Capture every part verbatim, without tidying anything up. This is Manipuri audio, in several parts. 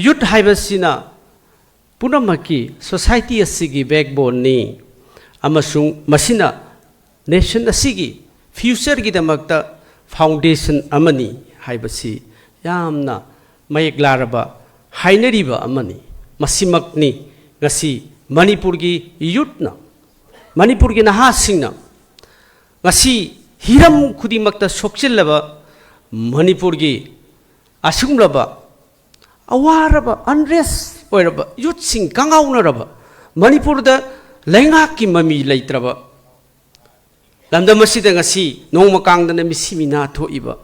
ꯌꯨꯠ ꯍꯥꯏꯕꯁꯤꯅ ꯄꯨꯝꯅꯃꯛꯀꯤ ꯁꯣꯁꯥꯏꯇꯤ ꯑꯁꯤꯒꯤ ꯕꯦꯛꯕꯣꯟꯅꯤ ꯑꯃꯁꯨꯡ ꯃꯁꯤꯅ ꯅꯦꯁꯟ ꯑꯁꯤꯒꯤ ꯐ꯭ꯌꯨꯆꯔꯒꯤꯗꯃꯛꯇ ꯐꯥꯎꯟꯗꯦꯁꯟ ꯑꯃꯅꯤ ꯍꯥꯏꯕꯁꯤ ꯌꯥꯝꯅ ꯃꯌꯦꯛ ꯂꯥꯔꯕ ꯍꯥꯏꯅꯔꯤꯕ ꯑꯃꯅꯤ꯫ ꯃꯁꯤꯃꯛꯅꯤ ꯉꯁꯤ ꯃꯅꯤꯄꯨꯔꯒꯤ ꯌꯨꯠꯅ, ꯃꯅꯤꯄꯨꯔꯒꯤ ꯅꯍꯥꯁꯤꯡꯅ ꯉꯁꯤ ꯍꯤꯔꯝ ꯈꯨꯗꯤꯡꯃꯛꯇ ꯁꯣꯛꯆꯤꯜꯂꯕ ꯃꯅꯤꯄꯨꯔꯒꯤ ꯑꯁꯤꯒꯨꯝꯂꯕ ꯑꯋꯥꯔꯕ, ꯑꯟꯔꯦꯁ ꯑꯣꯏꯔꯕ, ꯌꯨꯠꯁꯤꯡ ꯀꯪꯉꯥꯎꯅꯔꯕ, ꯃꯅꯤꯄꯨꯔꯗ ꯂꯩꯉꯥꯛꯀꯤ ꯃꯃꯤ ꯂꯩꯇ꯭ꯔꯕ ꯂꯝꯗꯝ ꯑꯁꯤꯗ ꯉꯁꯤ ꯅꯣꯡꯃ ꯀꯥꯡꯗꯅ ꯃꯤꯁꯤ ꯃꯤꯅꯥ ꯊꯣꯛꯏꯕ,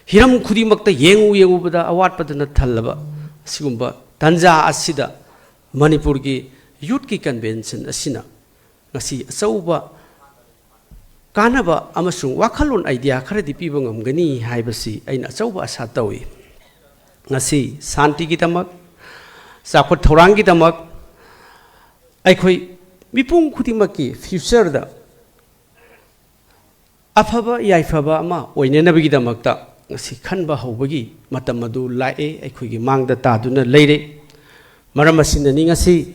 ꯍꯤꯔꯝ ꯈꯨꯗꯤꯡꯃꯛꯇ ꯌꯦꯡꯉꯨ ꯌꯦꯡꯉꯨꯕꯗ ꯑꯋꯥꯠꯄꯗꯅ ꯊꯜꯂꯕ ꯑꯁꯤꯒꯨꯝꯕ ꯇꯟꯖꯥ ꯑꯁꯤꯗ ꯃꯅꯤꯄꯨꯔꯒꯤ ꯌꯨꯠꯀꯤ ꯀꯟꯚꯦꯟꯁꯟ ꯑꯁꯤꯅ ꯉꯁꯤ ꯑꯆꯧꯕ ꯀꯥꯟꯅꯕ ꯑꯃꯁꯨꯡ ꯋꯥꯈꯜꯂꯣꯟ, ꯑꯥꯏꯗꯤꯌꯥ ꯈꯔꯗꯤ ꯄꯤꯕ ꯉꯝꯒꯅꯤ ꯍꯥꯏꯕꯁꯤ ꯑꯩꯅ ꯑꯆꯧꯕ ꯑꯁꯥ ꯇꯧꯏ꯫ ꯉꯁꯤ ꯁꯥꯟꯇꯤꯒꯤꯗꯃꯛ, ꯆꯥꯎꯈꯠ ꯊꯧꯔꯥꯡꯒꯤꯗꯃꯛ, ꯑꯩꯈꯣꯏ ꯃꯤꯄꯨꯝ ꯈꯨꯗꯤꯡꯃꯛꯀꯤ ꯐ꯭ꯌꯨꯆꯔꯗ ꯑꯐꯕ ꯌꯥꯏꯐꯕ ꯑꯃ ꯑꯣꯏꯅꯅꯕꯒꯤꯗꯃꯛꯇ ꯉꯁꯤ ꯈꯟꯕ ꯍꯧꯕꯒꯤ ꯃꯇꯝ ꯑꯗꯨ ꯂꯥꯛꯑꯦ, ꯑꯩꯈꯣꯏꯒꯤ ꯃꯥꯡꯗ ꯇꯥꯗꯨꯅ ꯂꯩꯔꯦ꯫ ꯃꯔꯝ ꯑꯁꯤꯅꯅꯤ ꯉꯁꯤ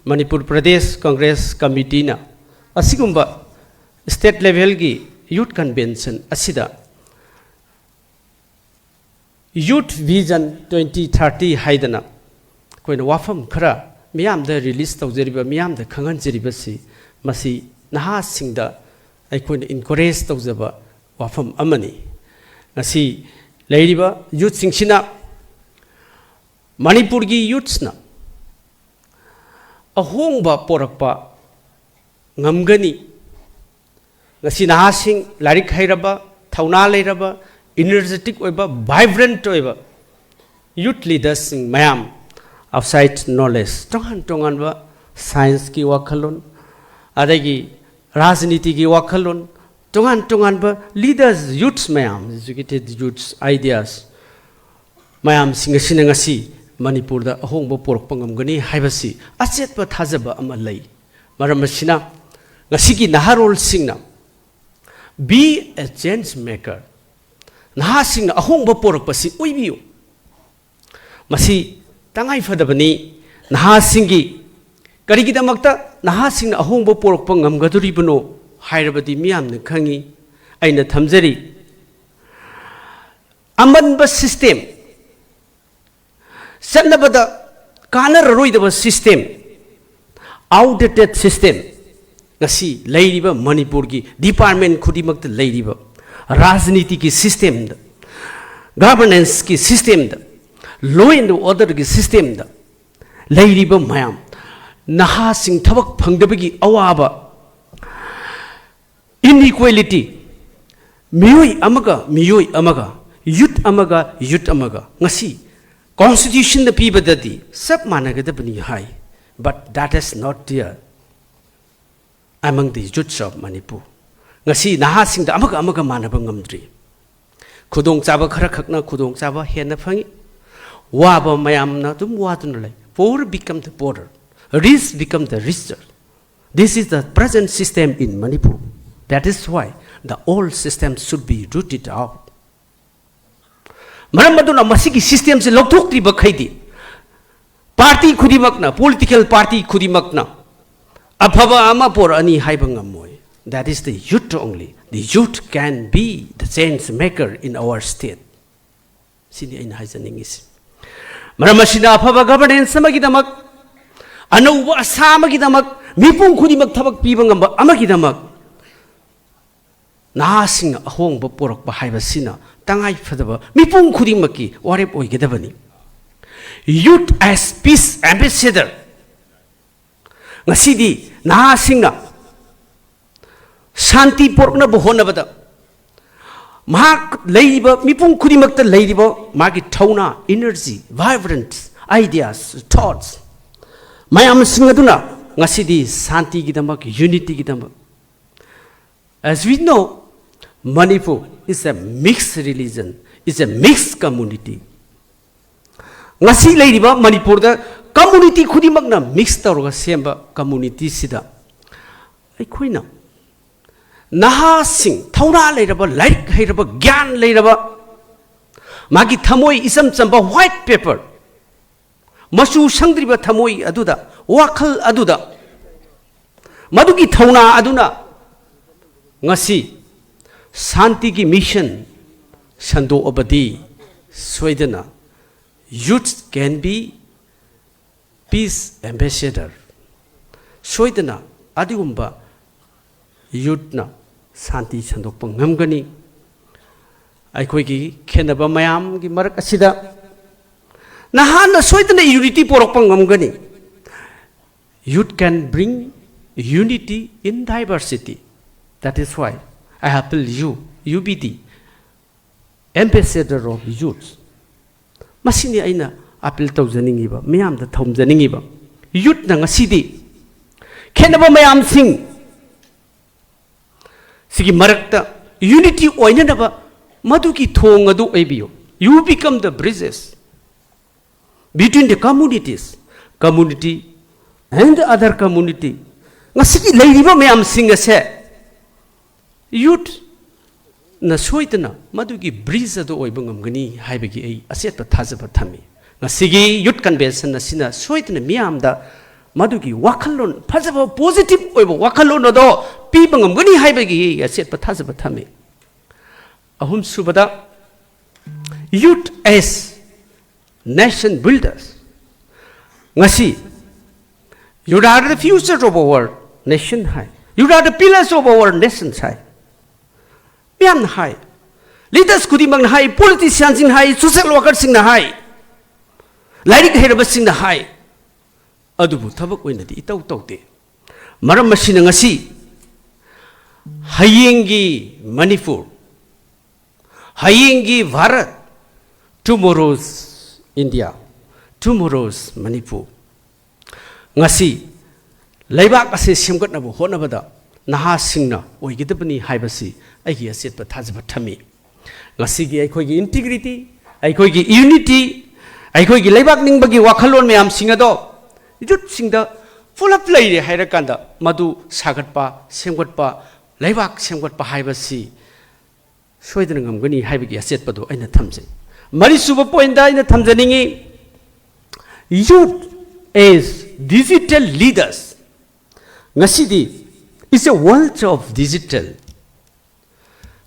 ꯃꯅꯤꯄꯨꯔ ꯄ꯭ꯔꯗꯦꯁ ꯀꯪꯒ꯭ꯔꯦꯁ ꯀꯃꯤꯇꯤꯅ ꯑꯁꯤꯒꯨꯝꯕ ꯁ꯭ꯇꯦꯠ ꯂꯦꯚꯦꯜꯒꯤ ꯌꯨꯠ ꯀꯟꯚꯦꯟꯁꯟ ꯑꯁꯤꯗ ꯌꯨꯠ ꯚꯤꯖꯟ ꯇ꯭ꯋꯦꯟꯇꯤ ꯊꯥꯔꯇꯤ ꯍꯥꯏꯗꯅ ꯑꯩꯈꯣꯏꯅ ꯋꯥꯐꯝ ꯈꯔ ꯃꯤꯌꯥꯝꯗ ꯔꯤꯂꯤꯁ ꯇꯧꯖꯔꯤꯕ, ꯃꯤꯌꯥꯝꯗ ꯈꯪꯍꯟꯖꯔꯤꯕꯁꯤ, ꯃꯁꯤ ꯅꯍꯥꯁꯤꯡꯗ ꯑꯩꯈꯣꯏꯅ ꯏꯟꯀꯔꯦꯖ ꯇꯧꯖꯕ ꯋꯥꯐꯝ ꯑꯃꯅꯤ꯫ ꯉꯁꯤ ꯂꯩꯔꯤꯕ ꯌꯨꯠꯁꯤꯡꯁꯤꯅ, ꯃꯅꯤꯄꯨꯔꯒꯤ ꯌꯨꯠꯁꯅ ꯑꯍꯣꯡꯕ ꯄꯣꯔꯛꯄ ꯉꯝꯒꯅꯤ꯫ ꯉꯁꯤ ꯅꯍꯥꯁꯤꯡ, ꯂꯥꯏꯔꯤꯛ ꯍꯩꯔꯕ, ꯊꯧꯅꯥ ꯂꯩꯔꯕ, ꯏꯅꯔꯖꯦꯇꯤꯛ ꯑꯣꯏꯕ, ꯚꯥꯏꯕ꯭ꯔꯦꯟꯠ ꯑꯣꯏꯕ ꯌꯨꯠ ꯂꯤꯗꯔꯁꯤꯡ ꯃꯌꯥꯝ, ꯑꯥꯎꯠꯁꯥꯏꯠ ꯅꯣꯂꯦꯖ, ꯇꯣꯉꯥꯟ ꯇꯣꯉꯥꯟꯕ ꯁꯥꯏꯟꯁꯀꯤ ꯋꯥꯈꯜꯂꯣꯟ, ꯑꯗꯒꯤ ꯔꯥꯖꯅꯤꯇꯤꯒꯤ ꯋꯥꯈꯜꯂꯣꯟ, ꯇꯣꯉꯥꯟ ꯇꯣꯉꯥꯟꯕ ꯂꯤꯗꯔꯁ, ꯌꯨꯠꯁ ꯃꯌꯥꯝ, ꯑꯦꯖꯨꯀꯦꯇꯦꯗ ꯌꯨꯠꯁ, ꯑꯥꯏꯗꯤꯌꯥꯁ ꯃꯌꯥꯝꯁꯤꯡ ꯑꯁꯤꯅ ꯉꯁꯤ ꯃꯅꯤꯄꯨꯔꯗ ꯑꯍꯣꯡꯕ ꯄꯨꯔꯛꯄ ꯉꯝꯒꯅꯤ ꯍꯥꯏꯕꯁꯤ ꯑꯆꯦꯠꯄ ꯊꯥꯖꯕ ꯑꯃ ꯂꯩ꯫ ꯃꯔꯝ ꯑꯁꯤꯅ ꯉꯁꯤꯒꯤ ꯅꯍꯥꯔꯣꯜꯁꯤꯡꯅ, be a change maker, ꯅꯍꯥꯁꯤꯡꯅ ꯑꯍꯣꯡꯕ ꯄꯨꯔꯛꯄꯁꯤ ꯑꯣꯏꯕꯤꯌꯨ꯫ ꯃꯁꯤ ꯇꯉꯥꯏ ꯐꯗꯕꯅꯤ꯫ ꯅꯍꯥꯁꯤꯡꯒꯤ, ꯀꯔꯤꯒꯤꯗꯃꯛꯇ ꯅꯍꯥꯁꯤꯡꯅ ꯑꯍꯣꯡꯕ ꯄꯣꯔꯛꯄ ꯉꯝꯒꯗꯣꯔꯤꯕꯅꯣ ꯍꯥꯏꯔꯕꯗꯤ, ꯃꯤꯌꯥꯝꯅ ꯈꯪꯉꯤ, ꯑꯩꯅ ꯊꯝꯖꯔꯤ, ꯑꯃꯟꯕ system, ꯆꯠꯅꯕꯗ ꯀꯥꯟꯅꯔꯔꯣꯏꯗꯕ system, outdated system ꯉꯁꯤ ꯂꯩꯔꯤꯕ ꯃꯅꯤꯄꯨꯔꯒꯤ department ꯈꯨꯗꯤꯡꯃꯛꯇ ꯂꯩꯔꯤꯕ ꯔꯥꯖꯅꯤꯇꯤꯒꯤ systemꯗ, governanceꯀꯤ systemꯗ, law and orderꯒꯤ systemꯗ ꯂꯩꯔꯤꯕ ꯃꯌꯥꯝ, ꯅꯍꯥꯁꯤꯡ ꯊꯕꯛ ꯐꯪꯗꯕꯒꯤ ꯑꯋꯥꯕ, inequality, ꯃꯤꯑꯣꯏ ꯑꯃꯒ ꯃꯤꯑꯣꯏ ꯑꯃꯒ, youth ꯑꯃꯒ youth ꯑꯃꯒ, ꯉꯁꯤ constitutionꯅ ꯄꯤꯕꯗꯗꯤ ꯆꯞ ꯃꯥꯟꯅꯒꯗꯕꯅꯤ ꯍꯥꯏ, but that is not there among the youths of Manipur. ꯉꯁꯤ ꯅꯍꯥꯁꯤꯡꯗ ꯑꯃꯒ ꯑꯃꯒ ꯃꯥꯟꯅꯕ ꯉꯝꯗ꯭ꯔꯤ꯫ ꯈꯨꯗꯣꯡꯆꯥꯕ ꯈꯔꯈꯛꯅ ꯈꯨꯗꯣꯡꯆꯥꯕ ꯍꯦꯟꯅ ꯐꯪꯏ꯫ ꯋꯥꯕ ꯃꯌꯥꯝꯅ ꯑꯗꯨꯝ ꯋꯥꯗꯨꯅ ꯂꯩ꯫ Poor become the poorer, rich become the richer. This is the present system in Manipur. That is why the old system should be rooted out. ꯃꯔꯝ ꯑꯗꯨꯅ ꯃꯁꯤꯒꯤ systemꯁꯦ ꯂꯧꯊꯣꯛꯇ꯭ꯔꯤꯕꯈꯩꯗꯤ party ꯈꯨꯗꯤꯡꯃꯛꯅ, political party ꯈꯨꯗꯤꯡꯃꯛꯅ ꯑꯐꯕ ꯑꯃ ꯄꯣꯔꯛꯑꯅꯤ ꯍꯥꯏꯕ ꯉꯝꯃꯣꯏ꯫ That is the youth only. The youth can be the change maker in our state. ꯁꯤꯅꯤ ꯑꯩꯅ ꯍꯥꯏꯖꯅꯤꯡꯉꯤꯁꯤ꯫ ꯃꯔꯝ ꯑꯁꯤꯅ, ꯑꯐꯕ governance ꯑꯃꯒꯤꯗꯃꯛ, ꯑꯅꯧꯕ ꯑꯁꯥ ꯑꯃꯒꯤꯗꯃꯛ, ꯃꯤꯄꯨꯝ ꯈꯨꯗꯤꯡꯃꯛ ꯊꯕꯛ ꯄꯤꯕ ꯉꯝꯕ ꯑꯃꯒꯤꯗꯃꯛ ꯅꯍꯥꯁꯤꯡꯅ ꯑꯍꯣꯡꯕ ꯄꯨꯔꯛꯄ ꯍꯥꯏꯕꯁꯤꯅ ꯇꯉꯥꯏ ꯐꯗꯕ ꯃꯤꯄꯨꯝ ꯈꯨꯗꯤꯡꯃꯛꯀꯤ ꯋꯥꯔꯦꯞ ꯑꯣꯏꯒꯗꯕꯅꯤ꯫ Youth as peace ambassador, ꯉꯁꯤꯗꯤ ꯅꯍꯥꯁꯤꯡꯅ ꯁꯥꯟꯇꯤ ꯄꯨꯔꯛꯅꯕ ꯍꯣꯠꯅꯕꯗ ꯃꯍꯥꯛ ꯂꯩꯔꯤꯕ ꯃꯤꯄꯨꯝ ꯈꯨꯗꯤꯡꯃꯛꯇ ꯂꯩꯔꯤꯕ ꯃꯥꯒꯤ ꯊꯧꯅꯥ, energy, vibrant ideas, thoughts ꯃꯌꯥꯝꯁꯤꯡ ꯑꯗꯨꯅ ꯉꯁꯤꯗꯤ ꯁꯥꯟꯇꯤꯒꯤꯗꯃꯛ, unityꯒꯤꯗꯃꯛ, as we know, Manipur is a mixed religion, is a mixed community. ꯉꯁꯤ ꯂꯩꯔꯤꯕ ꯃꯅꯤꯄꯨꯔꯗ community ꯈꯨꯗꯤꯡꯃꯛꯅ mix ꯇꯧꯔꯒ ꯁꯦꯝꯕ communityꯁꯤꯗ ꯑꯩꯈꯣꯏꯅ ꯅꯍꯥꯁꯤꯡ, ꯊꯧꯅꯥ ꯂꯩꯔꯕ, ꯂꯥꯏꯔꯤꯛ ꯍꯩꯔꯕ, ꯒ꯭ꯌꯥꯟ ꯂꯩꯔꯕ, ꯃꯥꯒꯤ ꯊꯃꯣꯏ ꯏꯆꯝ ꯆꯝꯕ white paper, ꯃꯆꯨ ꯁꯪꯗ꯭ꯔꯤꯕ ꯊꯃꯣꯏ ꯑꯗꯨꯗ, ꯋꯥꯈꯜ ꯑꯗꯨꯗ, ꯃꯗꯨꯒꯤ ꯊꯧꯅꯥ ꯑꯗꯨꯅ ꯉꯁꯤ ꯁꯥꯟꯇꯤꯒꯤ mission ꯁꯟꯗꯣꯛꯑꯕꯗꯤ ꯁꯣꯏꯗꯅ youth can be peace ambassador꯫ ꯁꯣꯏꯗꯅ ꯑꯗꯨꯒꯨꯝꯕ youthꯅ ꯁꯥꯟꯇꯤ ꯁꯟꯗꯣꯛꯄ ꯉꯝꯒꯅꯤ꯫ ꯑꯩꯈꯣꯏꯒꯤ ꯈꯦꯠꯅꯕ ꯃꯌꯥꯝꯒꯤ ꯃꯔꯛ ꯑꯁꯤꯗ ꯅꯍꯥꯅ ꯁꯣꯏꯗꯅ unity ꯄꯣꯔꯛꯄ ꯉꯝꯒꯅꯤ꯫ Youth can bring unity in diversity. That is why I appeal you, U B D, ambassador of youth꯫ ꯃꯁꯤꯅꯤ ꯑꯩꯅ appeal ꯇꯧꯖꯅꯤꯡꯉꯤꯕ, ꯃꯤꯌꯥꯝꯗ ꯊꯝꯖꯅꯤꯡꯉꯤꯕ꯫ Youthꯅ ꯉꯁꯤꯗꯤ ꯈꯦꯠꯅꯕ ꯃꯌꯥꯝꯁꯤꯡ ꯁꯤꯒꯤ ꯃꯔꯛꯇ unity ꯑꯣꯏꯅꯅꯕ ꯃꯗꯨꯒꯤ ꯊꯣꯡ ꯑꯗꯨ ꯑꯣꯏꯕꯤꯌꯨ꯫ You become the bridges between the communities, community and the other community꯫ ꯉꯁꯤꯒꯤ ꯂꯩꯔꯤꯕ ꯃꯌꯥꯝꯁꯤꯡ ꯑꯁꯦ youthꯅ ꯁꯣꯏꯗꯅ ꯃꯗꯨꯒꯤ bridge ꯑꯗꯨ ꯑꯣꯏꯕ ꯉꯝꯒꯅꯤ ꯍꯥꯏꯕꯒꯤ ꯑꯩ ꯑꯆꯦꯠꯄ ꯊꯥꯖꯕ ꯊꯝꯃꯤ꯫ ꯉꯁꯤꯒꯤ youth convention ꯑꯁꯤꯅ ꯁꯣꯏꯗꯅ ꯃꯤꯌꯥꯝꯗ ꯃꯗꯨꯒꯤ ꯋꯥꯈꯜꯂꯣꯟ, ꯐꯖꯕ positive ꯑꯣꯏꯕ ꯋꯥꯈꯜꯂꯣꯟ ꯑꯗꯣ ꯄꯤꯕ ꯉꯝꯒꯅꯤ ꯍꯥꯏꯕꯒꯤ ꯑꯩ ꯑꯆꯦꯠꯄ ꯊꯥꯖꯕ ꯊꯝꯃꯤ꯫ ꯑꯍꯨꯝꯁꯨꯕꯗ, youth as nation builders꯫ ꯉꯁꯤ, "You are the future of our nation" high, "You are the pillars of our nations" ꯍꯥꯏ꯫ ꯃꯤꯌꯥꯝꯅ ꯍꯥꯏ, leaders ꯈꯨꯗꯤꯡꯃꯛꯅ ꯍꯥꯏ, politicianꯁꯤꯡꯅ ꯍꯥꯏ, social workerꯁꯤꯡꯅ ꯍꯥꯏ, ꯂꯥꯏꯔꯤꯛ ꯍꯩꯔꯕꯁꯤꯡꯅ ꯍꯥꯏ꯫ ꯑꯗꯨꯕꯨ ꯊꯕꯛ ꯑꯣꯏꯅꯗꯤ ꯏꯇꯧ ꯇꯧꯗꯦ꯫ ꯃꯔꯝ ꯑꯁꯤꯅ ꯉꯁꯤ ꯍꯌꯦꯡꯒꯤ ꯃꯅꯤꯄꯨꯔ, ꯍꯌꯦꯡꯒꯤ Bharat, tomorrow's India, tomorrow's Manipur꯫ ꯉꯁꯤ ꯂꯩꯕꯥꯛ ꯑꯁꯤ ꯁꯦꯝꯒꯠꯅꯕ ꯍꯣꯠꯅꯕꯗ ꯅꯍꯥꯁꯤꯡꯅ ꯑꯣꯏꯒꯗꯕꯅꯤ ꯍꯥꯏꯕꯁꯤ ꯑꯩꯒꯤ ꯑꯆꯦꯠꯄ ꯊꯥꯖꯕ ꯊꯝꯃꯤ꯫ ꯉꯁꯤꯒꯤ ꯑꯩꯈꯣꯏꯒꯤ integrity, ꯑꯩꯈꯣꯏꯒꯤ unity, ꯑꯩꯈꯣꯏꯒꯤ ꯂꯩꯕꯥꯛ ꯅꯤꯡꯕꯒꯤ ꯋꯥꯈꯜꯂꯣꯟ ꯃꯌꯥꯝꯁꯤꯡ ꯑꯗꯣ youthꯁꯤꯡꯗ ꯄꯨꯂꯞ ꯂꯩꯔꯦ ꯍꯥꯏꯔꯀꯥꯟꯗ ꯃꯗꯨ ꯁꯥꯒꯠꯄ, ꯁꯦꯝꯒꯠꯄ, ꯂꯩꯕꯥꯛ ꯁꯦꯝꯒꯠꯄ ꯍꯥꯏꯕꯁꯤ ꯁꯣꯏꯗꯅ ꯉꯝꯒꯅꯤ ꯍꯥꯏꯕꯒꯤ ꯑꯆꯦꯠꯄꯗꯣ ꯑꯩꯅ ꯊꯝꯖꯩ꯫ ꯃꯔꯤꯁꯨꯕ pointꯇ ꯑꯩꯅ ꯊꯝꯖꯅꯤꯡꯉꯤ, Youth as digital leaders. ꯉꯁꯤꯗꯤ it's a world of digital.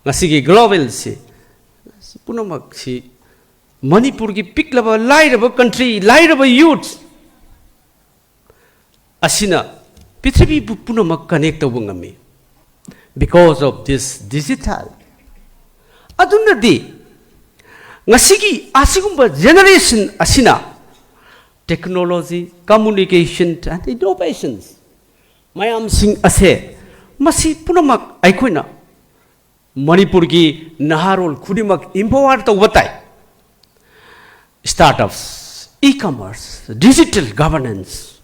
ꯉꯁꯤꯒꯤ ꯒ꯭ꯂꯣꯕꯦꯜꯁꯤ ꯄꯨꯝꯅꯃꯛꯁꯤ ꯃꯅꯤꯄꯨꯔꯒꯤ ꯄꯤꯛꯂꯕ ꯂꯥꯏꯔꯕ ꯀꯟꯇ꯭ꯔꯤ, ꯂꯥꯏꯔꯕ ꯌꯨꯠ ꯑꯁꯤꯅ ꯄ꯭ꯔꯤꯊꯤꯕꯤꯕꯨ ꯄꯨꯝꯅꯃꯛ ꯀꯅꯦꯛ ꯇꯧꯕ ꯉꯝꯃꯤ, because of this digital. ꯑꯗꯨꯅꯗꯤ ꯉꯁꯤꯒꯤ ꯑꯁꯤꯒꯨꯝꯕ ꯖꯦꯅꯦꯔꯦꯁꯟ ꯑꯁꯤꯅ technology, communication and innovations ꯃꯌꯥꯝꯁꯤꯡ ꯑꯁꯦ, ꯃꯁꯤ ꯄꯨꯝꯅꯃꯛ ꯑꯩꯈꯣꯏꯅ ꯃꯅꯤꯄꯨꯔꯒꯤ ꯅꯍꯥꯔꯣꯜ ꯈꯨꯗꯤꯡꯃꯛ empower ꯇꯧꯕ ꯇꯥꯏ꯫ Startups, e-commerce, digital governance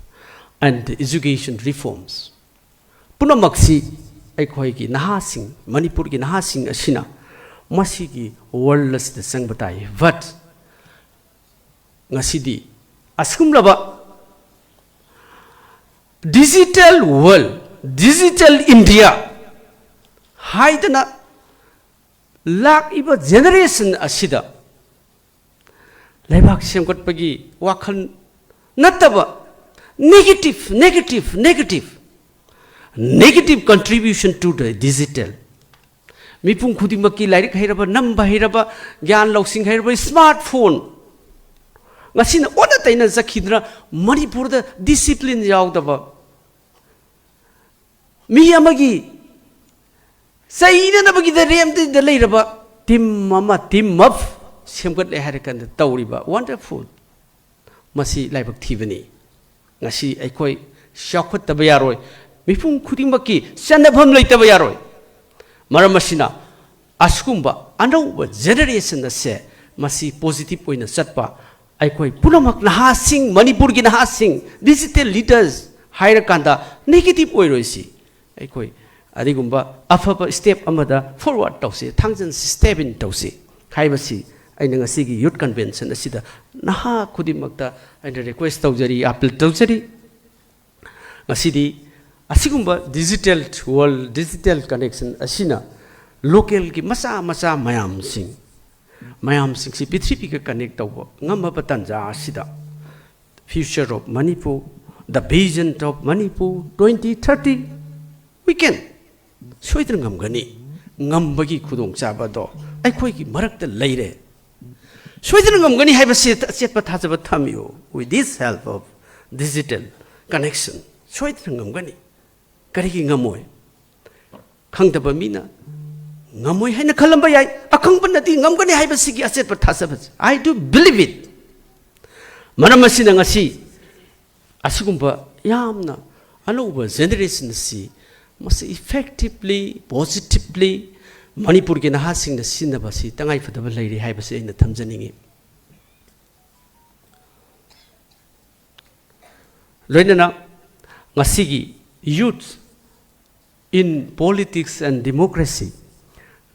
and education reforms ꯄꯨꯝꯅꯃꯛꯁꯤ ꯑꯩꯈꯣꯏꯒꯤ ꯅꯍꯥꯁꯤꯡ, ꯃꯅꯤꯄꯨꯔꯒꯤ ꯅꯍꯥꯁꯤꯡ ꯑꯁꯤꯅ ꯃꯁꯤꯒꯤ ꯋꯥꯔꯜ ꯑꯁꯤꯗ ꯆꯪꯕ ꯇꯥꯏ꯫ But ꯉꯁꯤꯗꯤ ꯑꯁꯤꯒꯨꯝꯂꯕ digital world, digital India ꯍꯥꯏꯗꯅ ꯂꯥꯛꯏꯕ ꯖꯦꯅꯦꯔꯦꯁꯟ ꯑꯁꯤꯗ ꯂꯩꯕꯥꯛ ꯁꯦꯝꯒꯠꯄꯒꯤ ꯋꯥꯈꯜ ꯅꯠꯇꯕ negative, negative, negative, negative contribution to the digital. ꯃꯤꯄꯨꯝ ꯈꯨꯗꯤꯡꯃꯛꯀꯤ ꯂꯥꯏꯔꯤꯛ ꯍꯩꯔꯕ, ꯅꯝꯕ ꯍꯩꯔꯕ, ꯒ꯭ꯌꯥꯟ ꯂꯧꯁꯤꯡ ꯍꯩꯔꯕ, ꯁ꯭ꯃꯥꯔꯠ ꯐꯣꯟ ꯉꯁꯤꯅ ꯑꯣꯟꯅ ꯇꯩꯅ ꯆꯠꯈꯤꯗꯨꯅ ꯃꯅꯤꯄꯨꯔꯗ ꯗꯤꯁꯤꯄ꯭ꯂꯤꯟ ꯌꯥꯎꯗꯕ, ꯃꯤ ꯑꯃꯒꯤ ꯆꯩꯅꯅꯕꯒꯤꯗ ꯔꯦꯝꯗ ꯂꯩꯔꯕ ꯇꯤꯝ ꯑꯃ, ꯇꯤꯝ ꯑꯞ ꯁꯦꯝꯒꯠꯂꯦ ꯍꯥꯏꯔꯀꯥꯟꯗ ꯇꯧꯔꯤꯕ ꯋꯥꯟꯗꯔꯐꯨꯜ, ꯃꯁꯤ ꯂꯥꯏꯕꯛ ꯊꯤꯕꯅꯤ꯫ ꯉꯁꯤ ꯑꯩꯈꯣꯏ ꯆꯥꯎꯈꯠꯇꯕ ꯌꯥꯔꯣꯏ, ꯃꯤꯄꯨꯝ ꯈꯨꯗꯤꯡꯃꯛꯀꯤ ꯆꯟꯅꯐꯝ ꯂꯩꯇꯕ ꯌꯥꯔꯣꯏ꯫ ꯃꯔꯝ ꯑꯁꯤꯅ ꯑꯁꯤꯒꯨꯝꯕ ꯑꯅꯧꯕ ꯖꯦꯅꯦꯔꯦꯁꯟ ꯑꯁꯦ ꯃꯁꯤ ꯄꯣꯖꯤꯇꯤꯚ ꯑꯣꯏꯅ ꯆꯠꯄ, ꯑꯩꯈꯣꯏ ꯄꯨꯝꯅꯃꯛ ꯅꯍꯥꯁꯤꯡ, ꯃꯅꯤꯄꯨꯔꯒꯤ ꯅꯍꯥꯁꯤꯡ, ꯗꯤꯖꯤꯇꯦꯜ ꯂꯤꯗꯔꯁ ꯍꯥꯏꯔꯀꯥꯟꯗ ꯅꯦꯒꯦꯇꯤꯚ ꯑꯣꯏꯔꯣꯏꯁꯤ꯫ ꯑꯩꯈꯣꯏ ꯑꯗꯨꯒꯨꯝꯕ ꯑꯐꯕ ꯁ꯭ꯇꯦꯞ ꯑꯃꯗ ꯐꯣꯔꯋꯥꯔꯗ ꯇꯧꯁꯤ, ꯊꯥꯡꯖꯟꯁꯤ, ꯁ꯭ꯇꯦꯞ ꯏꯟ ꯇꯧꯁꯤ ꯍꯥꯏꯕꯁꯤ ꯑꯩꯅ ꯉꯁꯤꯒꯤ ꯌꯨꯠ ꯀꯟꯚꯦꯟꯁꯟ ꯑꯁꯤꯗ ꯅꯍꯥ ꯈꯨꯗꯤꯡꯃꯛꯇ ꯑꯩꯅ ꯔꯤꯀ꯭ꯋꯦꯁ ꯇꯧꯖꯔꯤ, ꯑꯥꯄꯤꯜ ꯇꯧꯖꯔꯤ꯫ ꯉꯁꯤꯗꯤ ꯑꯁꯤꯒꯨꯝꯕ ꯗꯤꯖꯤꯇꯦꯜ ꯋꯥꯔꯜ, ꯗꯤꯖꯤꯇꯦꯜ ꯀꯅꯦꯛꯁꯟ ꯑꯁꯤꯅ ꯂꯣꯀꯦꯜꯒꯤ ꯃꯆꯥ ꯃꯆꯥ ꯃꯌꯥꯝꯁꯤꯡ, ꯃꯌꯥꯝꯁꯤꯡꯁꯤ ꯄ꯭ꯔꯤꯊꯤꯕꯤꯒ ꯀꯅꯦꯛ ꯇꯧꯕ ꯉꯝꯃꯕ ꯇꯥꯟꯖꯥ ꯑꯁꯤꯗ future of Manipur, the vision of Manipur twenty thirty, we can. ꯁꯣꯏꯗꯅ ꯉꯝꯒꯅꯤ꯫ ꯉꯝꯕꯒꯤ ꯈꯨꯗꯣꯡꯆꯥꯕ ꯑꯗꯣ ꯑꯩꯈꯣꯏꯒꯤ ꯃꯔꯛꯇ ꯂꯩꯔꯦ꯫ ꯁꯣꯏꯗꯅ ꯉꯝꯒꯅꯤ ꯍꯥꯏꯕꯁꯤ ꯑꯆꯦꯠꯄ ꯊꯥꯖꯕ ꯊꯝꯃꯤꯌꯨ꯫ With this help of digital connection, ꯁꯣꯏꯗꯅ ꯉꯝꯒꯅꯤ꯫ ꯀꯔꯤꯒꯤ ꯉꯝꯃꯣꯏ? ꯈꯪꯗꯕ ꯃꯤꯅ ꯉꯝꯃꯣꯏ ꯍꯥꯏꯅ ꯈꯜꯂꯝꯕ ꯌꯥꯏ꯫ ꯑꯈꯪꯕꯅꯗꯤ ꯉꯝꯒꯅꯤ ꯍꯥꯏꯕꯁꯤꯒꯤ ꯑꯆꯦꯠꯄ ꯊꯥꯖꯕꯁꯦ, I do believe it. ꯃꯔꯝ ꯑꯁꯤꯅ ꯉꯁꯤ ꯑꯁꯤꯒꯨꯝꯕ ꯌꯥꯝꯅ ꯑꯅꯧꯕ generation ꯑꯁꯤ ꯃꯁꯤ effectively, positively ꯃꯅꯤꯄꯨꯔꯒꯤ ꯅꯍꯥꯁꯤꯡꯅ ꯁꯤꯖꯤꯟꯅꯕ ꯑꯁꯤ ꯇꯉꯥꯏꯐꯗꯕ ꯂꯩꯔꯦ ꯍꯥꯏꯕꯁꯤ ꯑꯩꯅ ꯊꯝꯖꯅꯤꯡꯏ꯫ ꯂꯣꯏꯅꯅ ꯉꯁꯤꯒꯤ Youth in Politics and Democracy,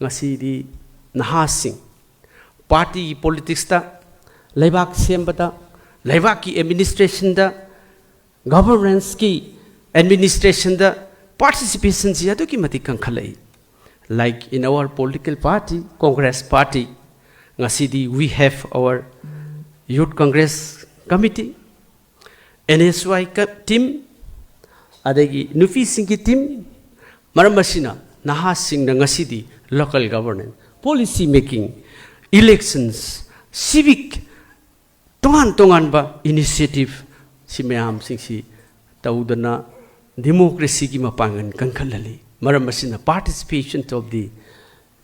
ꯉꯁꯤꯗꯤ ꯅꯍꯥꯁꯤꯡ party politicsꯇ, ꯂꯩꯕꯥꯛ ꯁꯦꯝꯕꯗ, ꯂꯩꯕꯥꯛꯀꯤ administrationꯗ, governanceꯀꯤ administrationꯗ participationꯁꯤ ꯑꯗꯨꯛꯀꯤ ꯃꯇꯤꯛ ꯀꯟꯈꯠꯂꯛꯏ꯫ Like in our political party, Congress Party, ꯉꯁꯤꯗꯤ we have our Youth Congress Committee, NSY team, ꯑꯗꯒꯤ ꯅꯨꯄꯤꯁꯤꯡꯒꯤ team, ꯃꯔꯝ ꯑꯁꯤꯅ ꯅꯍꯥꯁꯤꯡꯅ ꯉꯁꯤꯗꯤ local governance, policy making, elections, civic, ꯇꯣꯉꯥꯟ ꯇꯣꯉꯥꯟꯕ initiative ꯁꯤ ꯃꯌꯥꯝꯁꯤꯡꯁꯤ ꯇꯧꯗꯅ democracyꯒꯤ ꯃꯄꯥꯡꯒꯜ ꯀꯟꯈꯠꯍꯜꯂꯤ꯫ ꯃꯔꯝ ꯑꯁꯤꯅ participation of the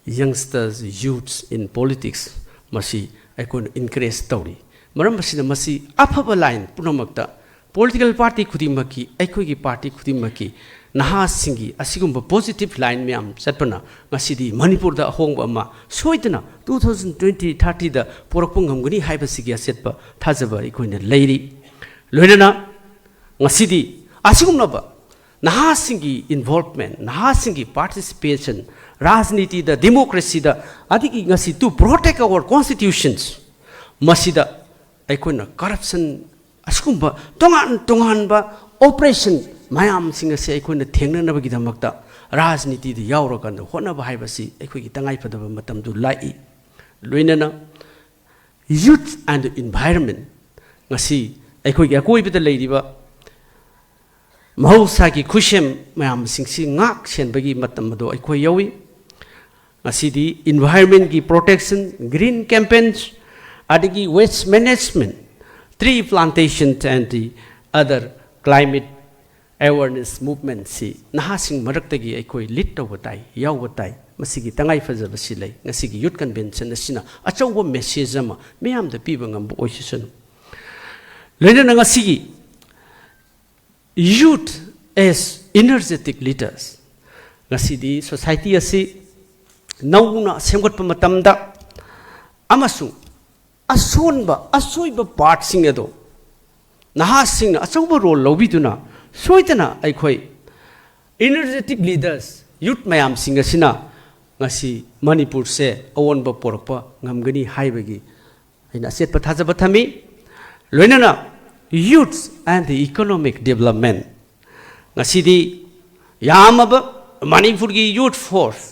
youngsters, youths in politics ꯃꯁꯤ ꯑꯩꯈꯣꯏꯅ encourage ꯇꯧꯔꯤ꯫ ꯃꯔꯝ ꯑꯁꯤꯅ ꯃꯁꯤ ꯑꯐꯕ line ꯄꯨꯝꯅꯃꯛꯇ political party ꯈꯨꯗꯤꯡꯃꯛꯀꯤ, ꯑꯩꯈꯣꯏꯒꯤ party ꯈꯨꯗꯤꯡꯃꯛꯀꯤ ꯅꯍꯥꯁꯤꯡꯒꯤ ꯑꯁꯤꯒꯨꯝꯕ positive line ꯃꯌꯥꯝ ꯆꯠꯄꯅ ꯉꯁꯤꯗꯤ ꯃꯅꯤꯄꯨꯔꯗ ꯑꯍꯣꯡꯕ ꯑꯃ ꯁꯣꯏꯗꯅ two thousand twenty thirtyꯗ ꯄꯨꯔꯛꯄ ꯉꯝꯒꯅꯤ ꯍꯥꯏꯕꯁꯤꯒꯤ ꯑꯆꯦꯠꯄ ꯊꯥꯖꯕ ꯑꯩꯈꯣꯏꯅ ꯂꯩꯔꯤ꯫ ꯂꯣꯏꯅꯅ ꯉꯁꯤꯗꯤ ꯑꯁꯤꯒꯨꯝꯂꯕ ꯅꯍꯥꯁꯤꯡꯒꯤ involvement, ꯅꯍꯥꯁꯤꯡꯒꯤ participation, ꯔꯥꯖꯅꯤꯇꯤꯗ, democracyꯗ, ꯑꯗꯒꯤ ꯉꯁꯤ to protect our constitutions, ꯃꯁꯤꯗ ꯑꯩꯈꯣꯏꯅ corruption ꯑꯁꯤꯒꯨꯝꯕ ꯇꯣꯉꯥꯟ ꯇꯣꯉꯥꯟꯕ oppression ꯃꯌꯥꯝꯁꯤꯡ ꯑꯁꯤ ꯑꯩꯈꯣꯏꯅ ꯊꯦꯡꯅꯅꯕꯒꯤꯗꯃꯛꯇ ꯔꯥꯖꯅꯤꯇꯤꯗ ꯌꯥꯎꯔꯀꯥꯟꯗ ꯍꯣꯠꯅꯕ ꯍꯥꯏꯕꯁꯤ ꯑꯩꯈꯣꯏꯒꯤ ꯇꯉꯥꯏꯐꯗꯕ ꯃꯇꯝꯗꯨ ꯂꯥꯛꯏ꯫ ꯂꯣꯏꯅꯅ Youth and Environment, ꯉꯁꯤ ꯑꯩꯈꯣꯏꯒꯤ ꯑꯀꯣꯏꯕꯗ ꯂꯩꯔꯤꯕ ꯃꯍꯧꯁꯥꯒꯤ ꯈꯨꯠꯁꯦꯝ ꯃꯌꯥꯝꯁꯤꯡꯁꯤ ꯉꯥꯛ ꯁꯦꯟꯕꯒꯤ ꯃꯇꯝ ꯑꯗꯣ ꯑꯩꯈꯣꯏ ꯌꯧꯏ꯫ ꯉꯁꯤꯗꯤ environmentꯀꯤ protection, green campaigns, ꯑꯗꯒꯤ waste management, tree plantation and the other climate awareness movementꯁꯤ ꯅꯍꯥꯁꯤꯡ ꯃꯔꯛꯇꯒꯤ ꯑꯩꯈꯣꯏ lead ꯇꯧꯕ ꯇꯥꯏ, ꯌꯥꯎꯕ ꯇꯥꯏ꯫ ꯃꯁꯤꯒꯤ ꯇꯉꯥꯏ ꯐꯖꯕꯁꯤ ꯂꯩ꯫ ꯉꯁꯤꯒꯤ youth convention ꯑꯁꯤꯅ ꯑꯆꯧꯕ message ꯑꯃ ꯃꯤꯌꯥꯝꯗ ꯄꯤꯕ ꯉꯝꯕ ꯑꯣꯏꯁꯤꯁꯅꯨ꯫ ꯂꯣꯏꯅꯅ ꯉꯁꯤꯒꯤ youth as energetic leaders, ꯉꯁꯤꯗꯤ society ꯑꯁꯤ ꯅꯧꯅ ꯁꯦꯝꯒꯠꯄ ꯃꯇꯝꯗ ꯑꯃꯁꯨꯡ ꯑꯁꯣꯟꯕ, ꯑꯁꯣꯏꯕ partꯁꯤꯡ ꯑꯗꯣ ꯅꯍꯥꯁꯤꯡꯅ ꯑꯆꯧꯕ role ꯂꯧꯕꯤꯗꯨꯅ ꯁꯣꯏꯗꯅ ꯑꯩꯈꯣꯏ energetic leaders, youth ꯃꯌꯥꯝꯁꯤꯡ ꯑꯁꯤꯅ ꯉꯁꯤ ꯃꯅꯤꯄꯨꯔꯁꯦ ꯑꯑꯣꯟꯕ ꯄꯣꯔꯛꯄ ꯉꯝꯒꯅꯤ ꯍꯥꯏꯕꯒꯤ ꯑꯩꯅ ꯑꯆꯦꯠꯄ ꯊꯥꯖꯕ ꯊꯝꯃꯤ꯫ ꯂꯣꯏꯅꯅ youth and the economic development, ꯉꯁꯤꯗꯤ ꯌꯥꯝꯃꯕ ꯃꯅꯤꯄꯨꯔꯒꯤ youth force,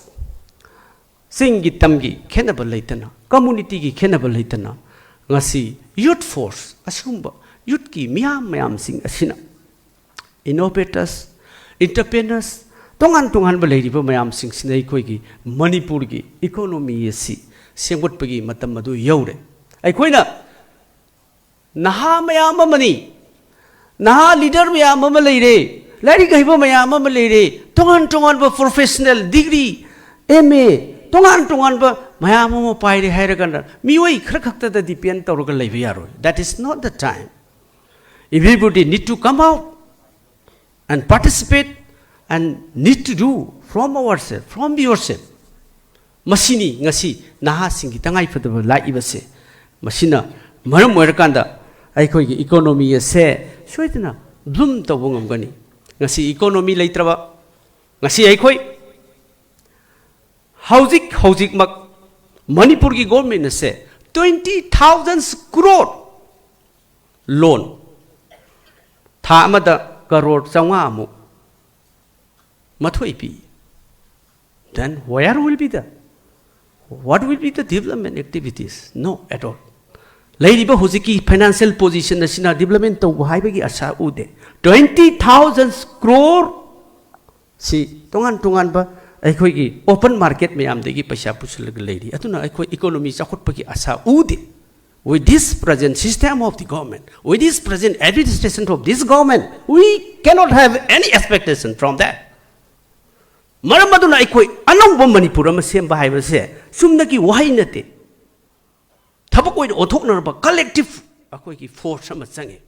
ꯆꯤꯡꯒꯤ ꯇꯝꯒꯤ ꯈꯦꯠꯅꯕ ꯂꯩꯇꯅ, communityꯒꯤ ꯈꯦꯠꯅꯕ ꯂꯩꯇꯅ, ꯉꯁꯤ youth force, ꯑꯁꯤꯒꯨꯝꯕ youthꯀꯤ ꯃꯤꯌꯥꯝ ꯃꯌꯥꯝꯁꯤꯡ ꯑꯁꯤꯅ innovators, entrepreneurs, ꯇꯣꯉꯥꯟ ꯇꯣꯉꯥꯟꯕ ꯂꯩꯔꯤꯕ ꯃꯌꯥꯝꯁꯤꯡꯁꯤꯅ ꯑꯩꯈꯣꯏꯒꯤ ꯃꯅꯤꯄꯨꯔꯒꯤ economy ꯑꯁꯤ ꯁꯦꯝꯒꯠꯄꯒꯤ ꯃꯇꯝ ꯑꯗꯨ ꯌꯧꯔꯦ꯫ ꯑꯩꯈꯣꯏꯅ ꯅꯍꯥ ꯃꯌꯥꯝ ꯑꯃꯅꯤ, ꯅꯍꯥ leader ꯃꯌꯥꯝ ꯑꯃ ꯂꯩꯔꯦ, ꯂꯥꯏꯔꯤꯛ ꯍꯩꯕ ꯃꯌꯥꯝ ꯑꯃ ꯂꯩꯔꯦ, ꯇꯣꯉꯥꯟ ꯇꯣꯉꯥꯟꯕ professional degree, M A, ꯇꯣꯉꯥꯟ ꯇꯣꯉꯥꯟꯕ ꯃꯌꯥꯝ ꯑꯃ ꯄꯥꯏꯔꯦ ꯍꯥꯏꯔꯒꯅ ꯃꯤꯑꯣꯏ ꯈꯔ ꯈꯛꯇꯗ depend ꯇꯧꯔꯒ ꯂꯩꯕ ꯌꯥꯔꯣꯏ꯫ That is not the time. Everybody need to come out and participate and need to do from ourselves, from yourself. ꯃꯁꯤꯅꯤ ꯉꯁꯤ ꯅꯍꯥꯁꯤꯡꯒꯤ ꯇꯉꯥꯏꯐꯗꯕ ꯂꯥꯛꯏꯕꯁꯦ꯫ ꯃꯁꯤꯅ ꯃꯔꯝ ꯑꯣꯏꯔꯀꯥꯟꯗ ꯑꯩꯈꯣꯏꯒꯤ economy ꯑꯁꯦ ꯁꯣꯏꯗꯅ bloom ꯇꯧꯕ ꯉꯝꯒꯅꯤ꯫ ꯉꯁꯤ economy ꯂꯩꯇ꯭ꯔꯕ, ꯉꯁꯤ ꯑꯩꯈꯣꯏ ꯍꯧꯖꯤꯛ ꯍꯧꯖꯤꯛꯃꯛ ꯃꯅꯤꯄꯨꯔꯒꯤ government ꯑꯁꯦ twenty thousand crore loan, ꯊꯥ ꯑꯃꯗ ꯀꯔꯣꯔ ꯆꯥꯝꯃꯉꯥꯃꯨꯛ ꯃꯊꯣꯏ ꯄꯤ꯫ Then where will be the, what will be the development activities? No, at all. ꯂꯩꯔꯤꯕ ꯍꯧꯖꯤꯛꯀꯤ financial position ꯑꯁꯤꯅ development ꯇꯧꯕ ꯍꯥꯏꯕꯒꯤ ꯑꯁꯥ ꯎꯗꯦ꯫ Twenty thousand crore ꯁꯤ ꯇꯣꯉꯥꯟ ꯇꯣꯉꯥꯟꯕ ꯑꯩꯈꯣꯏꯒꯤ open market ꯃꯌꯥꯝꯗꯒꯤ ꯄꯩꯁꯥ ꯄꯨꯁꯤꯜꯂꯒ ꯂꯩꯔꯤ꯫ ꯑꯗꯨꯅ ꯑꯩꯈꯣꯏ economy ꯆꯥꯎꯈꯠꯄꯒꯤ ꯑꯁꯥ ꯎꯗꯦ꯫ With this present system of the government, with this present administration of this government, we cannot have any expectation from that. ꯃꯔꯝ ꯑꯗꯨꯅ ꯑꯩꯈꯣꯏ ꯑꯅꯧꯕ ꯃꯅꯤꯄꯨꯔ ꯑꯃ ꯁꯦꯝꯕ ꯍꯥꯏꯕꯁꯦ ꯆꯨꯝꯅꯒꯤ ꯋꯥꯍꯩ ꯅꯠꯇꯦ꯫ ꯊꯕꯛ ꯑꯣꯏꯅ ꯑꯣꯟꯊꯣꯛꯅꯔꯕ collective ꯑꯩꯈꯣꯏꯒꯤ force ꯑꯃ ꯆꯪꯉꯤ꯫